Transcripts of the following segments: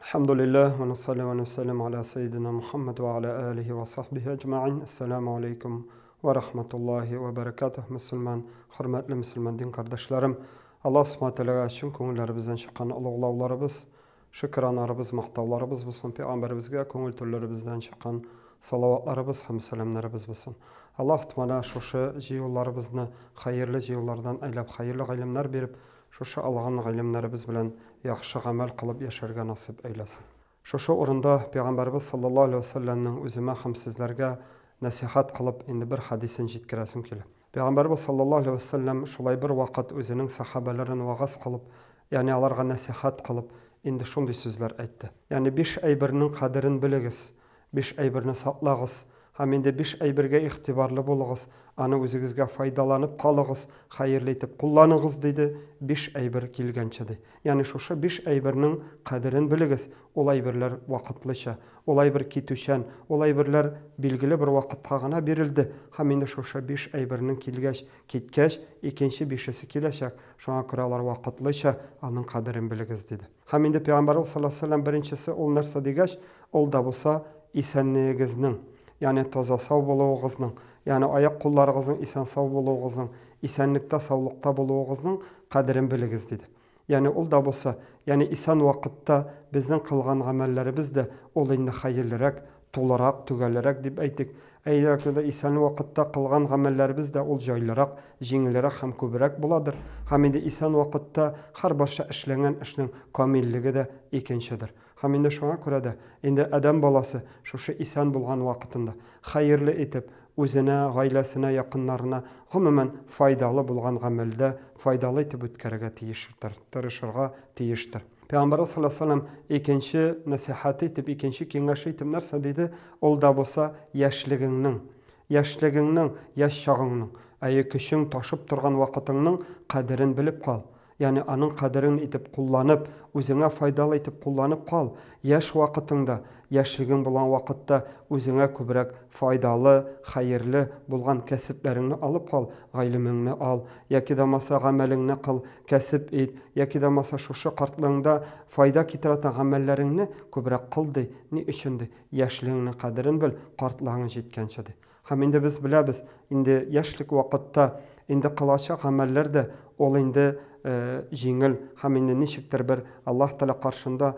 Әлхәмдүлилләһ вә нусалли вә нусәллим аля сәйидина Мухаммад вә аля алихи вә сахбихи әҗмәгыйн. Әссәламү алейкум вә рахматуллаһи вә бәрәкәтүһ. Мөселман, хөрмәтле мөселман дин кардәшләрем, Аллаһ Субхана Тәгаләгә чын күңелләребездән чыккан олуглауларыбыз, шөкранарыбыз, мактауларыбыз булсын, пәйгамбәребезгә күңел түрләребездән чыккан салаватларыбыз һәм сәламнәребез булсын. Аллаһ Тәгалә шушы җыюларыбызны хәерле җыюлардан әйләп, хәерле гыйлемнәр биреп, Шушы алган гыйлемнәребез белән яхшы гамәл кылып яшәргә насыйп әйләсен. Шушы урында Пәйгамбәребез саллаллаһу алейһи ва сәлләмнең үземә һәм сезләргә нәсыйхәт кылып инде бер хәдисен җиткерәсем килә. Пәйгамбәребез саллаллаһу алейһи ва сәлләм шулай бер вакыт үзенең сәхабәләрен вәгазь кылып, ягъни аларга нәсыйхәт кылып, инде шундый сүзләр әйтте. Ягъни биш әйбернең кадерен белегез, Биш әйберне саклагыз һәм инде биш әйбергә игътибарлы булыгыз, аны үзегезгә файдаланып калыгыз, хәерле итеп кулланыгыз, диде, биш әйбер килгәнче, ди. Ягъни шушы биш әйбернең кадерен белегез, ул әйберләр вакытлыча, ул әйбер китүчән, ул әйберләр билгеле бер вакытка гына бирелде һәм инде шушы биш әйбернең килгәч, киткәч, икенче бишесе киләчәк, шуңа күрә алар вакытлыча, аның кадерен белегез, диде. Һәм инде Пәйгамбәребез саллаллаһу алейһи ва сәлләм беренчесе ул нәрсә дигәч, ул да булса исәнлегегезнең, ягъни таза-сау булуыгызның, ягъни аяк-кулларыгызның исән-сау булуыгызның, исәнлектә-саулыкта булуыгызның кадерен белегез, диде. Ягъни ул да булса, ягъни исән вакытта безнең кылган гамәлләребез дә ул инде хәерлерәк, тулырак, төгәлрәк дип әйтик. Әгәр дә исән вакытта кылган гамәлләребез дә ул җайлырак, җиңелрәк һәм күбрәк буладыр. Һәм инде исән вакытта һәрбарча эшләнгән эшнең камиллеге дә икенчедер. Һәм инде шуңа күрә дә, инде адәм баласы шушы исән булган вакытында, хәерле итеп, үзенә, гаиләсенә, якыннарына, гомумән, файдалы булган гамәлдә файдалы итеп үткәрергә тиештер, тырышырга тиештер. Пәйгамбәрбез саллаллаһу алейһи ва сәлләм икенче нәсыйхәте итеп, икенче киңәше итеп нәрсә диде? Ул да булса яшьлегеңнең, яшьлегеңнең, яшь чагыңның, әйе, көчең ташып торган вакытыңның кадерен белеп кал. Ягъни аның кадерен итеп кулланып, үзеңә файдалы итеп кулланып кал. Яшь вакытыңда, яшьлегең булган вакытта үзеңә күбрәк файдалы, хәерле булган кәсепләреңне алып кал, гыйлемеңне ал, яки дә булмаса гамәлеңне кыл, кәсеп ит, яки дә булмаса шушы картлыгыңда файда китерә торган гамәлләреңне күбрәк кыл, ди. Ни өчен, ди? Яшьлегеңнең кадерен бел, картлыгың җиткәнче, ди. Һәм инде без беләбез, инде яшьлек вакытта инде кылачак гамәлләр дә ул инде җиңел һәм инде ничектер бер Аллаһ Тәгалә каршында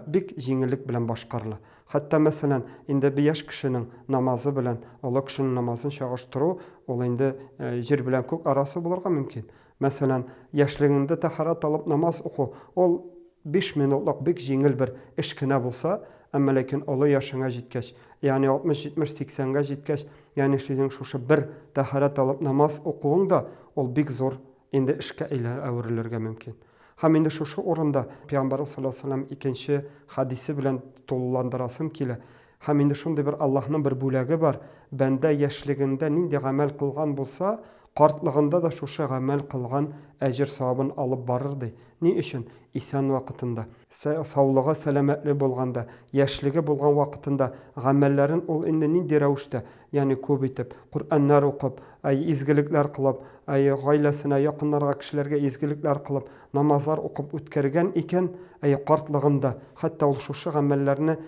бик җиңеллек белән башкарыла. Хәтта, мәсәлән, инде бер яшь кешенең намазы белән олы кешенең намазын чагыштыру, ул инде җир белән күк арасы булырга мөмкин. Мәсәлән, яшьлегеңдә тәһарәт алып намаз уку, ул 5 минутлык бик җиңел бер эш кенә булса, әмма ләкин олы яшеңә җиткәч, ягъни 60, 70, 80-гә җиткәч, ягъни синең шушы бер тәһарәт алып намаз укуың да, ул бик зур инде эшкә әверелергә мөмкин. Һәм инде шушы урында Пәйгамбәребез саллаллаһу алейһи ва сәлләм икенче хәдисе белән тулыландырасым килә. Һәм инде шундый бер Аллаһның бер бүләге бар, бәндә яшьлегендә нинди гамәл кылган булса, картлыгында да шушы гамәл кылган әҗер-савабын алып барыр, ди. Ни өчен? Исән вакытында, саулыгы, сәламәтлеге булганда, яшьлеге булган вакытында гамәлләрен ул инде нинди рәвештә, ягъни күп итеп, Коръәннәр укып, әй, изгелекләр кылып, әй, гаиләсенә, якыннарга, кешеләргә изгелекләр кылып, намазлар укып үткәргән икән, әй, картлыгында, хәтта ул шушы гамәлләрне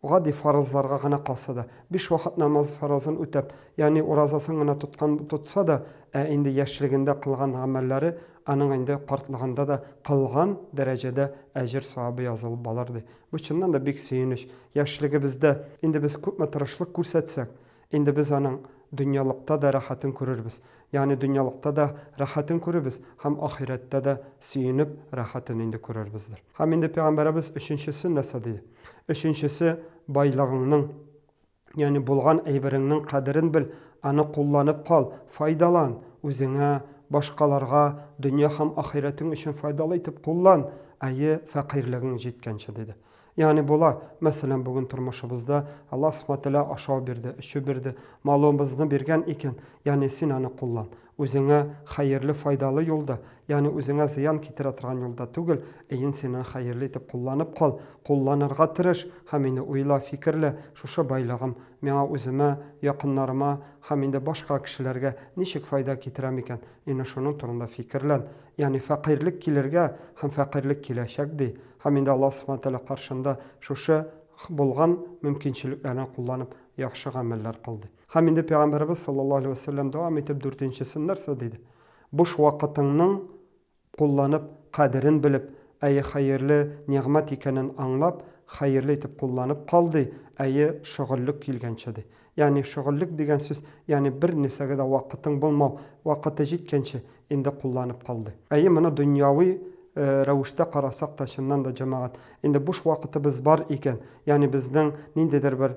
Гади фарызларга гына калса да, биш вакыт намаз фарызын үтәп, ягъни уразасын гына тоткан тотса да, ә инде яшьлегендә кылган гамәлләре аның инде картлыгында да кылган дәрәҗәдә әҗер-савабы язылып балыр, ди. Бу чыннан да бик сөенеч. Яшьлегебездә инде без күпме тырышлык күрсәтсәк, Инде без аның дөньялыкта да рәхәтен күрербез. Ягъни дөньялыкта да рәхәтен күрербез һәм ахирәттә дә сөенеп рәхәтен инде күрербездер. Һәм инде пәйгамбәребез өченчесе нәрсә диде? Өченчесе, байлыгыңның, ягъни булган әйбереңнең кадерен бел, аны кулланып кал, файдалан, үзеңә, башкаларга, дөнья һәм ахирәтең өчен файдалы итеп куллан, әйе, фәкыйрьлегең җиткәнче, диде. Ягъни була, мәсәлән, бүген тормышыбызда Аллаһ Субхана Тәгалә ашау бирде, эчү бирде, малыбызны биргән икән, ягъни син аны куллан. Үзеңә хәерле, файдалы юлда, ягъни үзеңә зыян китерә торган юлда түгел, эен син аны хәерле итеп кулланып кал, кулланырга тырыш һәм инде уйла, фикерлә, шушы байлыгым миңа үземә, якыннарыма һәм инде башка кешеләргә ничек файда китерә микән, инде шуның турында фикерлән. Ягъни фәкыйрьлек килергә һәм фәкыйрьлек киләчәк, ди. Һәм инде Аллаһ Сүбхәнәһү вә Тәгалә каршында шушы булган мөмкинчелекләрне кулланып яхшы гамәлләр кыл, ди. Һәм инде Пәйгамбәребез саллаллаһу алейһи вә сәлләм дәвам итеп дүртенчесен нәрсә диде? Буш вакытыңның кулланып, кадерен белеп, әйе, хәерле нигъмәт икәнен аңлап, хәерле итеп кулланып кал, ди, әйе, шөгыльлек килгәнче, ди. Ягъни шөгыльлек дигән сүз, ягъни бер нәрсәгә дә вакытың булмау, вакыты җиткәнче инде кулланып кал, ди. Әйе, моны дөньяви рәвештә карасак та, чыннан да, җәмәгать, инде буш вакытыбыз бар икән, ягъни безнең ниндидер бер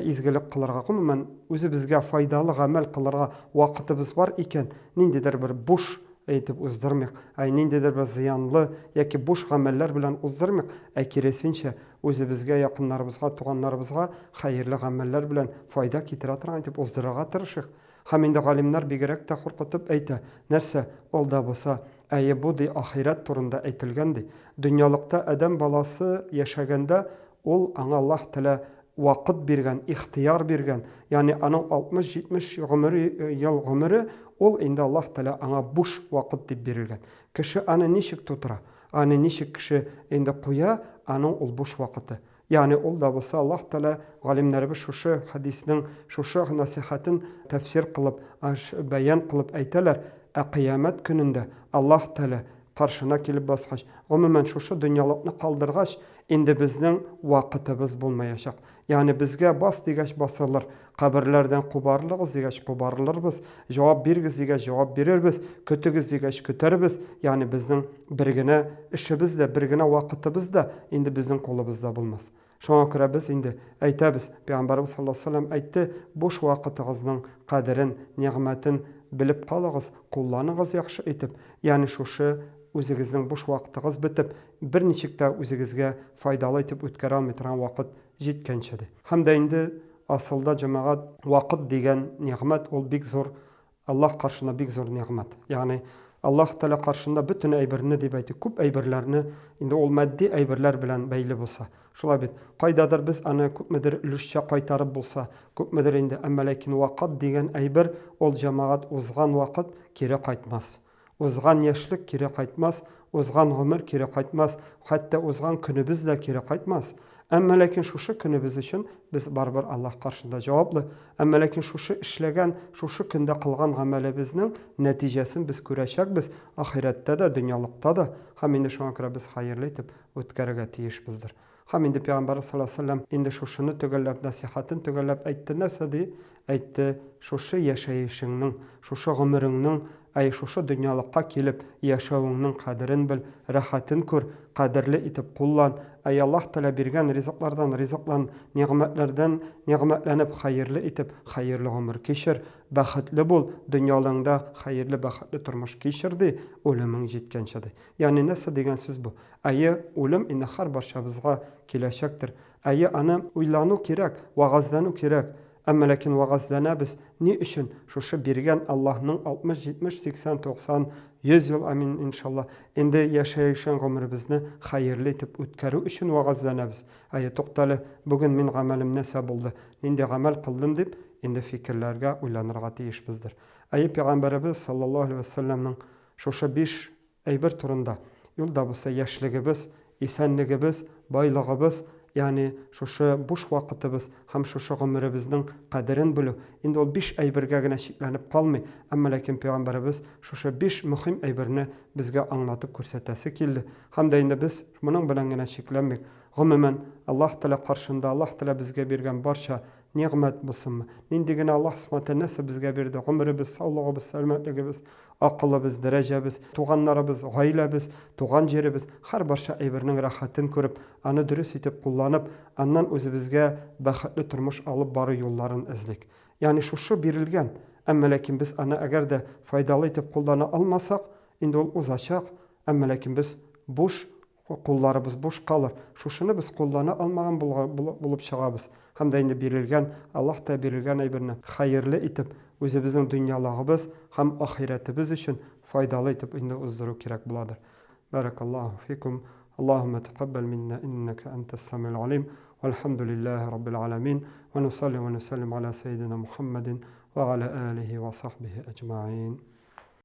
изгелек кылырга, гомумән, үзебезгә файдалы гамәл кылырга вакытыбыз бар икән, ниндидер бер буш әйтеп уздырмыйк, ә ниндидер бер зыянлы яки буш гамәлләр белән уздырмыйк, ә киресенчә, үзебезгә, якыннарыбызга, туганнарыбызга хәерле гамәлләр белән файда китерә торган итеп уздырырга тырышыйк. Һәм инде галимнәр бигрәк тә куркытып әйтә, нәрсә, ул да булса, әйе, бу, ди, ахирәт турында әйтелгән, ди. Дөньялыкта адәм баласы яшәгәндә, ул, аңа Аллаһ Тәгалә вакыт биргән, ихтыяр биргән, ягъни аның 60-70 гомере, ел гомере, ул инде Аллаһ Тәгалә аңа буш вакыт дип бирелгән. Кеше аны ничек тутыра, аны ничек кеше инде куя, аның ул буш вакыты. Ягъни ул да булса Аллаһ Тәгалә, галимнәребез шушы хәдиснең шушы насыйхәтен тәфсир кылып, бәян кылып әйтәләр, ә кыямәт көнендә Аллаһ Тәгалә каршына килеп баскач, гомумән шушы дөньялыкны калдыргач, инде безнең вакытыбыз булмаячак. Ягъни безгә бас дигәч басылыр, каберләрдән кубарылыгыз дигәч кубарылырбыз, җавап бирегез дигәч җавап бирербез, көтегез дигәч көтәрбез. Ягъни безнең бер генә эшебез дә, бер генә вакытыбыз да инде безнең кулыбызда булмас. Шуңа күрә без инде әйтәбез, Пәйгамбәребез саллаллаһу алейһи ва сәлләм әйтте, буш вакытыгызның кадерен, нигъмәтен белеп калыгыз, кулланыгыз яхшы итеп. Ягъни шушы үзегезнең буш вакытыгыз бетеп, берничек тә үзегезгә файдалы итеп үткәрә алмый торган вакыт җиткәнче, ди. Һәм дә инде асылда, җәмәгать, вакыт дигән нигъмәт ул бик зур, Аллаһ каршында бик зур нигъмәт. Ягъни Аллаһ Тәгалә каршында бөтен әйберне дип әйтик, күп әйберләрне, инде ул матди әйберләр белән бәйле булса. Шулай бит, кайдадыр без аны күпмедер өлешчә кайтарып булса, күпмедер инде, әмма ләкин вакыт дигән әйбер, ул, җәмәгать, узган вакыт кире кайтмас. Узган яшьлек кире кайтмас, узган гомер кире кайтмас, хәтта узган көнебез дә кире кайтмас. Әмма ләкин шушы көнебез өчен без барыбер Аллаһ каршында җаваплы. Әмма ләкин шушы эшләгән, шушы көндә кылган гамәлебезнең нәтиҗәсен без күрәчәкбез ахирәттә дә, дөньялыкта да. Һәм инде шуңа күрә без хәерле итеп үткәрергә тиешбездер. Һәм инде Пәйгамбәребез саллаллаһу алейһи ва сәлләм инде шушыны төгәлләп, нәсыйхәтен төгәлләп әйтте. Нәрсә ди? Әйтте, шушы яшәешеңнең, шушы гомереңнең, әй, шушы дөньялыкка килеп яшәвеңнең кадерен бел, рәхәтен күр, кадерле итеп куллан, әй, Аллаһ Тәгалә биргән ризыклардан ризыклан, нигъмәтләрдән нигъмәтләнеп, хәерле итеп, хәерле гомер кичер, бәхетле бул, дөньялыгыңда хәерле, бәхетле тормыш кичер, ди, үлемең җиткәнче, ди. Ягъни нәрсә дигән сүз бу? Әйе, үлем инде һәрбарчабызга киләчәктер. Әйе, аны уйлану кирәк, вәгазьләнү кирәк. Әмма ләкин вәгазьләнәбез ни өчен? Шушы биргән Аллаһның 60, 70, 80, 90, 100 ел, амин, иншалла, инде яшәешен гомеребезне хәерле итеп үткәрү өчен вәгазьләнәбез. Әйе, туктале, бүген мин гамәлем нәрсә булды, нинди гамәл кылдым дип, инде фикерләргә, уйланырга тиешбездер. Әйе, пәйгамбәребез, саллаллаһу алейһи вә сәлләмнең шушы биш Әйбер турында, юл да булса яшьлегебез, исәнлегебез, байлыгыбыз, ягъни шушы буш вакытыбыз һәм шушы гомеребезнең кадерен белү, инде ул биш әйбергә генә чикләнеп калмый, әмма ләкин пәйгамбәребез шушы биш мөһим әйберне безгә аңлатып күрсәтәсе килде. Һәм дә инде без моның белән генә чикләнмик. Гомумән, Аллаһ Тәгалә каршында Аллаһ Тәгалә безгә биргән барча нигъмәт булсынмы, нинди генә Аллаһ Субхана Тәгалә нәрсә безгә бирде, гомеребез, саулыгыбыз, сәламәтлегебез, Акылыбыз, дәрәҗәбез, туганнарыбыз, гаиләбез, туган җиребез, һәр барча әйбернең рәхәтен күреп, аны дөрес итеп кулланып, аннан үзебезгә бәхетле тормыш алып бару юлларын эзлик. Ягъни шушы бирелгән, әмма ләкин без аны әгәр дә файдалы итеп куллана алмасак, инде ул узачак, әмма ләкин без буш Кулларыбыз буш калыр. Шушыны без куллана алмаган булып чыгабыз. Һәм дә инде бирелгән, Аллаһ та бирелгән әйберне хәерле итеп, үзебезнең дөньялыгыбыз һәм ахирәтебез өчен файдалы итеп инде уздыру кирәк буладыр. Бәрәкаллаһу фикум. Аллаһуммә тәкәббәл миннә иннәкә әнтәс самиул алим. Вәлхәмдүлилләһи раббил галәмин. Вә нусалли вә нусәллим галә сәййидинә Мухәммәдин вә галә алихи вә сахбихи әҗмәгыйн.